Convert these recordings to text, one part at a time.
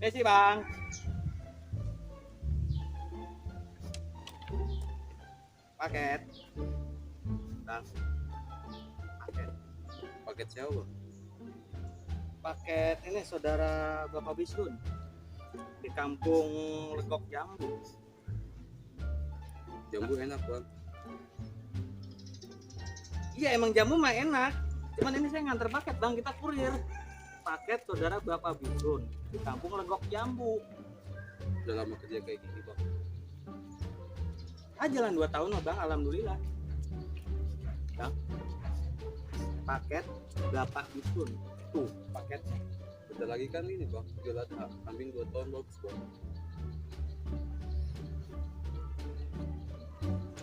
Sih bang. Paket. Bang. Paket. Paket siapa? Paket ini saudara Bapak Bisun di kampung Legok Jambu. Jambu enak bang. Iya emang jambu mah enak. Cuman ini saya nganter paket bang, kita kurir. Paket saudara Bapak Bisun di kampung Legok Jambu. Udah lama kerja kayak gini bang. Jalan 2 tahun lah bang, alhamdulillah. Bang. Paket Bapak Bisun. Tuh paketnya. Bentar lagi kan ini bang, jualan kambing 2 tahun bagus bang.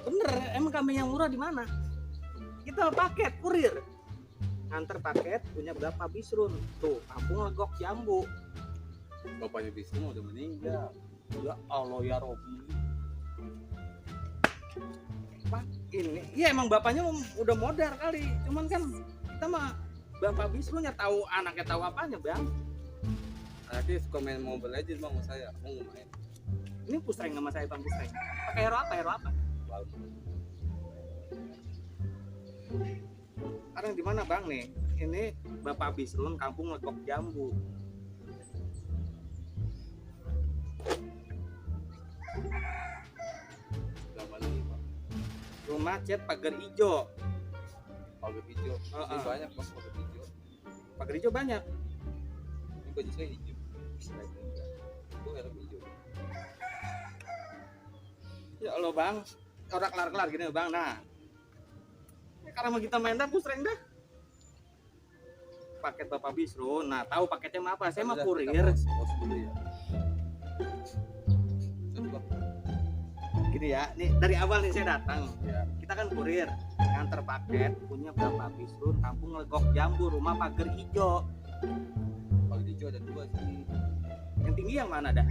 Bener, emang kambing yang murah di mana? Kita paket kurir. Nganter paket punya Bapak Bisrun. Tuh, kampung Legok Jambu. Bapaknya Bisnu udah meninggal. Ya Allah ya Robi. Pak, ini ya emang bapaknya udah modar kali. Cuman kan kita mah Bapak Bisrunnya tahu anaknya tahu apanya, Bang. Anaknya suka main Mobile Legends bang sama saya. Mau main. Ini pusreng sama saya Bang pusreng. Pakai hero apa? Hero apa? Sekarang di mana Bang nih? Ini Bapak Bisrun kampung Legok Jambu. Udah mana nih bang? Rumah cat pagar hijau. Pagar hijau. Ini banyak bang pagar hijau. Pagar hijau banyak. Ini baju saya hijau. Itu helm hijau. Ya Allah Bang, orang kelar-kelar gini Bang. Nah, ya, karena mau kita main dah pusreng dah. Paket Bapak Bisrun. Nah, tahu paketnya mah apa? Saya mah kurir. Pos dulu ya. Gini ya, nih dari awal nih saya datang. Ya. Kita kan kurir, nganter paket punya Bapak Bisrun kampung Legok Jambu, rumah pagar hijau. Pagar hijau ada 2 sih. Yang tinggi yang mana dah?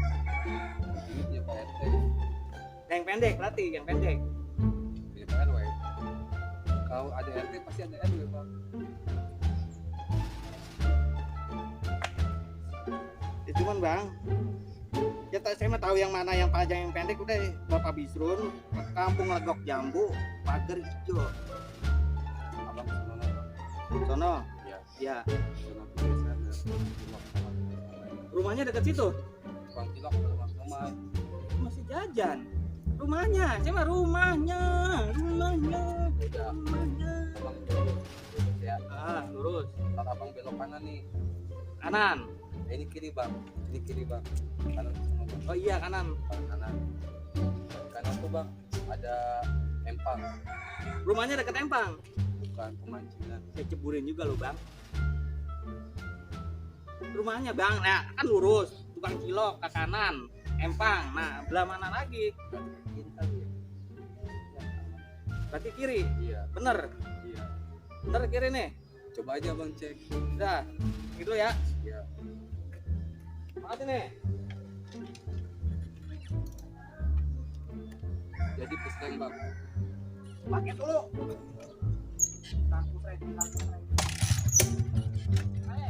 Ini punya Pak RT. Yang pendek berarti, yang pendek. Punya Pak RW. Kalau ada RT pasti ada RW bang. Ya cuman Bang, ya saya mah tahu yang mana yang panjang yang pendek udah Bapak Bisrun kampung Legok Jambu pagar hijau. Abang sono bang. Sono. Ya. Ya. Sono biasa ada Rumahnya dekat situ. Bang Cilok rumah. Masih jajan. Rumahnya, saya mah rumahnya. Udah. Rumahnya. Abang lurus ya. Lurus. Ntar abang belok kanan nih. Kanan. Ini kiri bang. Ini kiri bang. Kanan sono bang. Oh iya kanan. Kanan. Kanan tuh bang ada empang. Rumahnya dekat Empang. Bukan pemancingan. Saya ceburin juga loh Bang. Rumahnya Bang, nah kan lurus, tukang cilok ke kanan, Empang. Nah, belah mana lagi? Berarti kiri. Iya. Bener. Iya. Bener kiri nih. Coba aja bang cek. Udah. Gitu ya. Iya. Makasih nih. Jadi pusreng bang. Pakai dulu. Takut rek. Ayo.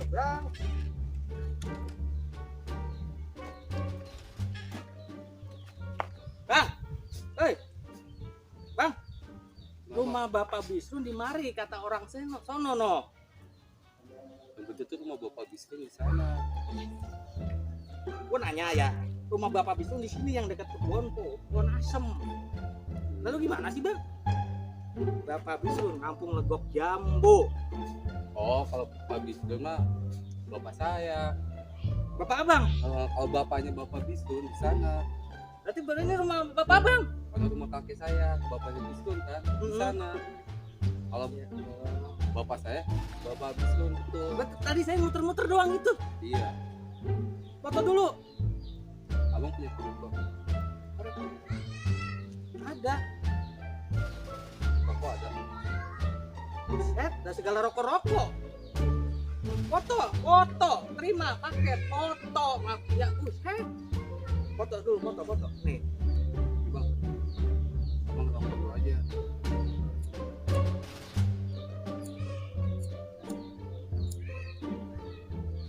Bang. Bang. Hei. Bang. Rumah Bapak Bisrun di mari kata orang sono no. Betul tuh rumah bapak Bisnu di sana. Gua nanya ya, rumah Bapak Bisrun di sini yang dekat kebun asem. Lalu gimana sih Bang? Bapak Bisrun kampung Legok Jambu. Oh kalau Pak Bisnu mah bapak saya. Bapak Abang. Kalau bapaknya bapak Bisnu di sana. Berarti ini rumah Bapak Abang. Kalau rumah kakek saya bapaknya Bisnu kan di sana. Kalau bapak saya bapak Bisnu betul. Berarti tadi saya muter-muter doang itu. Iya. Foto dulu. Abang punya foto? Ada. Rokok ada. Buset, ada segala rokok-rokok. Foto, terima paket, foto, maaf ya, buset. foto dulu, foto. Nih. Bang, abang nggak foto aja.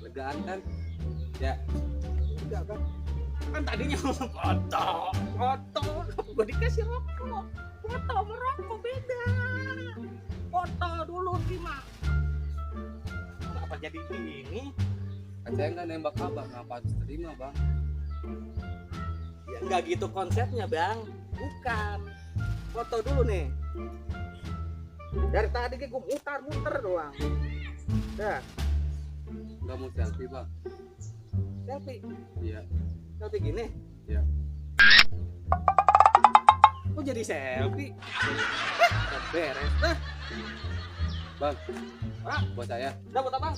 Legaan kan? Ya. Enggak kan? Kan tadinya foto. Gua dikasih rokok. Foto merokok beda. Foto dulu terima. Kenapa jadi ini? Kan saya nggak nembak abang, kenapa harus terima bang? Ya enggak gitu konsepnya, Bang. Bukan. Foto dulu nih. Dari tadi gue muter doang. Dah, Nggak mau selfie bang? selfie. Iya. Selfie gini. Iya. Kok jadi selfie? Hah, beres. Dah, Bang, Pak, buat saya. udah buat abang.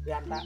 Lihat tak.